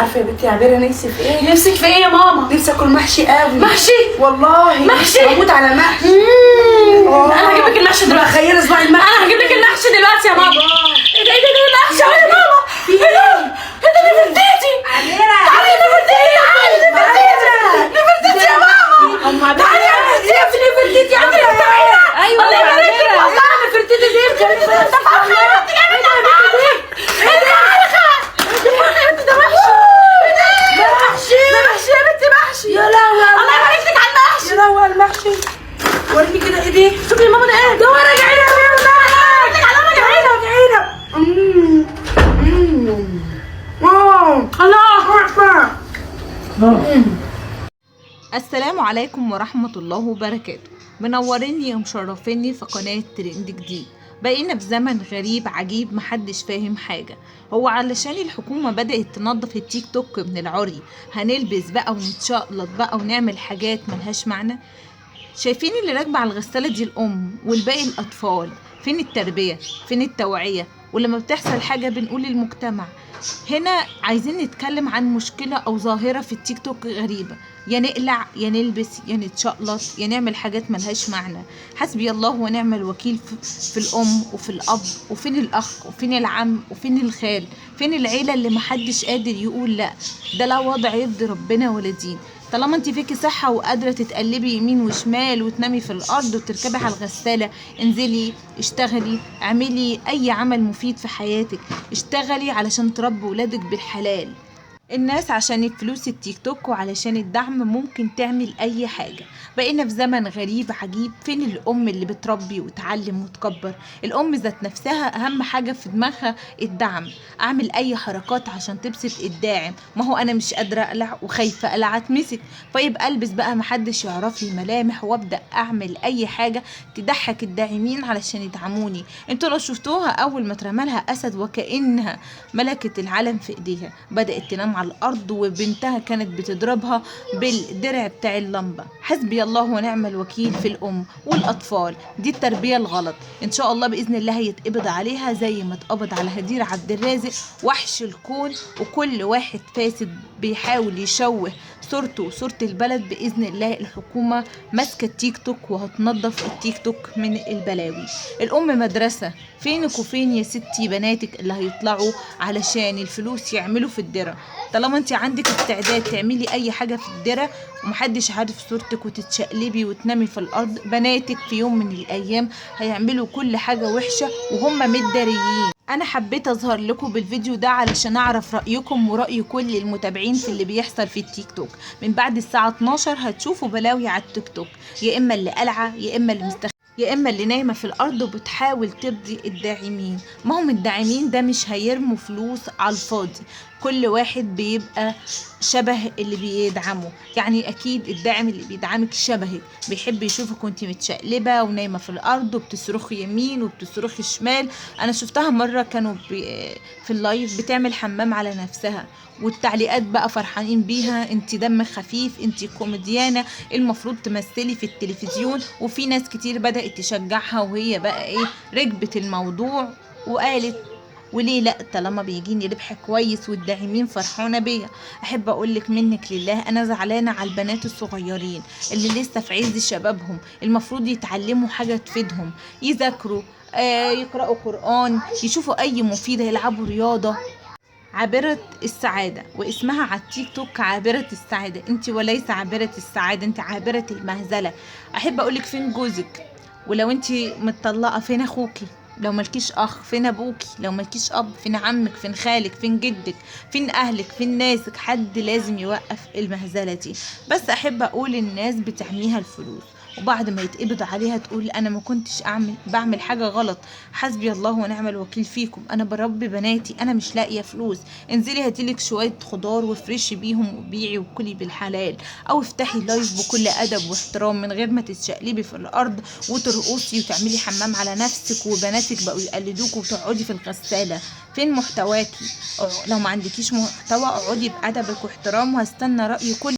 عارفه يا بنتي يا عبيره نفسي في ايه؟ نفسك في ايه يا ماما؟ نفسي اكل محشي قوي. محشي؟ والله محشي؟ بموت على محشي. انا هجيب لك المحشي دلوقتي. تخيلي صباع المحشي. انا هجيب لك المحشي دلوقتي يا ماما. ايه ده ايه ده المحشي يا ماما؟ ايه ده ايه ده نفرتيتي. تعالي يا نفرتيتي، تعالي نفرتيتي، نفرتيتي يا ماما، تعالي يا نفرتيتي، نفرتيتي يا ماما. ايوه الله يبارك لك والله. نفرتيتي دي محشي يا بنتي، محشي. يا لهوي الله يبارك لك على المحشي. يا لهوي على المحشي. وريني كده ايديه. شوفي يا ماما ده ايه؟ ده ورق عنب يا عنب. على ورق عنب. عنب. الله. السلام عليكم ورحمة الله وبركاته. منوريني ومشرفيني في قناة ترند جديد. بقينا في زمن غريب عجيب محدش فاهم حاجة. هو علشان الحكومة بدأت تنظف التيك توك من العري هنلبس بقى ونتشقلط بقى ونعمل حاجات ملهاش معنى. شايفين اللي راكبة على الغسالة دي الأم والباقي الأطفال. فين التربية؟ فين التوعية؟ ولما بتحصل حاجة بنقول للمجتمع. هنا عايزين نتكلم عن مشكلة أو ظاهرة في التيك توك غريبة، يا نقلع يا نلبس يا نتشقلط يا نعمل حاجات ملهاش معنى. حسبي الله ونعم الوكيل في الأم وفي الأب، وفين الأخ وفين العم وفين الخال، فين العيلة اللي محدش قادر يقول لأ. ده لا وضع يرضي ربنا ولا دين. طالما انت فيكي صحة وقادرة تتقلبي يمين وشمال وتنامي في الأرض وتركبي على الغسالة، انزلي اشتغلي، اعملي أي عمل مفيد في حياتك، اشتغلي علشان تربي ولادك بالحلال. الناس عشان الفلوس التيك توك وعلشان الدعم ممكن تعمل اي حاجة. بقينا في زمن غريب عجيب. فين الام اللي بتربي وتعلم وتكبر؟ الام ذات نفسها اهم حاجة في دماغها الدعم. اعمل اي حركات عشان تبسط الداعم. ما هو انا مش قادرة اقلع وخايفة اقلع اتمسك، فيبقى البس بقى محدش يعرف لي ملامح، وابدأ اعمل اي حاجة تضحك الداعمين علشان يدعموني. انتوا لو شفتوها اول ما اترمالها اسد وكأنها ملكة العالم في ايديها، بدأت تنام على الارض وبنتها كانت بتضربها بالدرع بتاع اللمبة. حسبي الله ونعم الوكيل في الام والاطفال. دي التربية الغلط. ان شاء الله باذن الله هيتقبض عليها زي ما اتقبض على هدير عبد الرازق وحش الكون، وكل واحد فاسد بيحاول يشوه صورته وصورة البلد. باذن الله الحكومة ماسكه التيك توك وهتنظف التيك توك من البلاوي. الام مدرسه. فينك وفين يا ستي بناتك اللي هيطلعوا علشان الفلوس يعملوا في الدرة؟ طالما انت عندك استعداد تعملي اي حاجة في الدرة ومحدش عارف صورتك وتتشقلبي وتنامي في الارض، بناتك في يوم من الايام هيعملوا كل حاجة وحشة وهم متداريين. انا حبيت اظهر لكم بالفيديو ده علشان اعرف رايكم وراي كل المتابعين في اللي بيحصل في التيك توك. من بعد الساعة 12 هتشوفوا بلاوي على التيك توك، يا اما اللي قلعه، يا اما اللي مستخبيه، يا اما اللي نايمة في الارض وبتحاول ترضي الداعمين. ما هم الداعمين ده مش هيرموا فلوس على الفاضي، كل واحد بيبقى شبه اللي بيدعمه. يعني اكيد الداعم اللي بيدعمك شبهك، بيحب يشوفك وانت متشقلبه ونايمه في الارض وبتصرخي يمين وبتصرخي شمال. انا شفتها مرة كانوا في ال live بتعمل حمام على نفسها، والتعليقات بقى فرحانين بيها، انت دم خفيف، انت كوميديانه، المفروض تمثلي في التلفزيون. وفي ناس كتير بدأت تشجعها، وهي بقى ايه ركبت الموضوع وقالت وليه لا، طالما بيجيني ربح كويس والداعمين فرحانة بيا. احب اقولك منك لله، انا زعلانة على البنات الصغيرين اللي لسه في عز شبابهم، المفروض يتعلموا حاجة تفيدهم، يذاكروا، يقرأوا قرآن، يشوفوا اي مفيدة، يلعبوا رياضة. عابرة السعادة، واسمها على التيك توك عابرة السعادة. انت وليس عابرة السعادة، انت عابرة المهزلة. احب اقولك فين جوزك؟ ولو انت متطلقة فين اخوكي؟ لو مالكيش اخ فين ابوكي؟ لو مالكيش اب فين عمك؟ فين خالك؟ فين جدك؟ فين اهلك؟ فين ناسك؟ حد لازم يوقف المهزلة دي. بس احب اقول الناس بتعميها الفلوس، وبعد ما يتقبض عليها تقول انا ما كنتش بعمل حاجة غلط. حسبي الله ونعم الوكيل فيكم. انا بربي بناتي، انا مش لاقيه فلوس. انزلي هاتيلك شوية خضار وافرشي بيهم وبيعي وكلي بالحلال، او افتحي live بكل ادب واحترام من غير ما تتشقلبي في الارض وترقصي وتعملي حمام على نفسك وبناتك بقوا يقلدوك وتقعدي في الغسالة. فين محتواكي؟ لو ما عندكيش محتوى اقعدي بادبك واحترام، وهستنى راي كل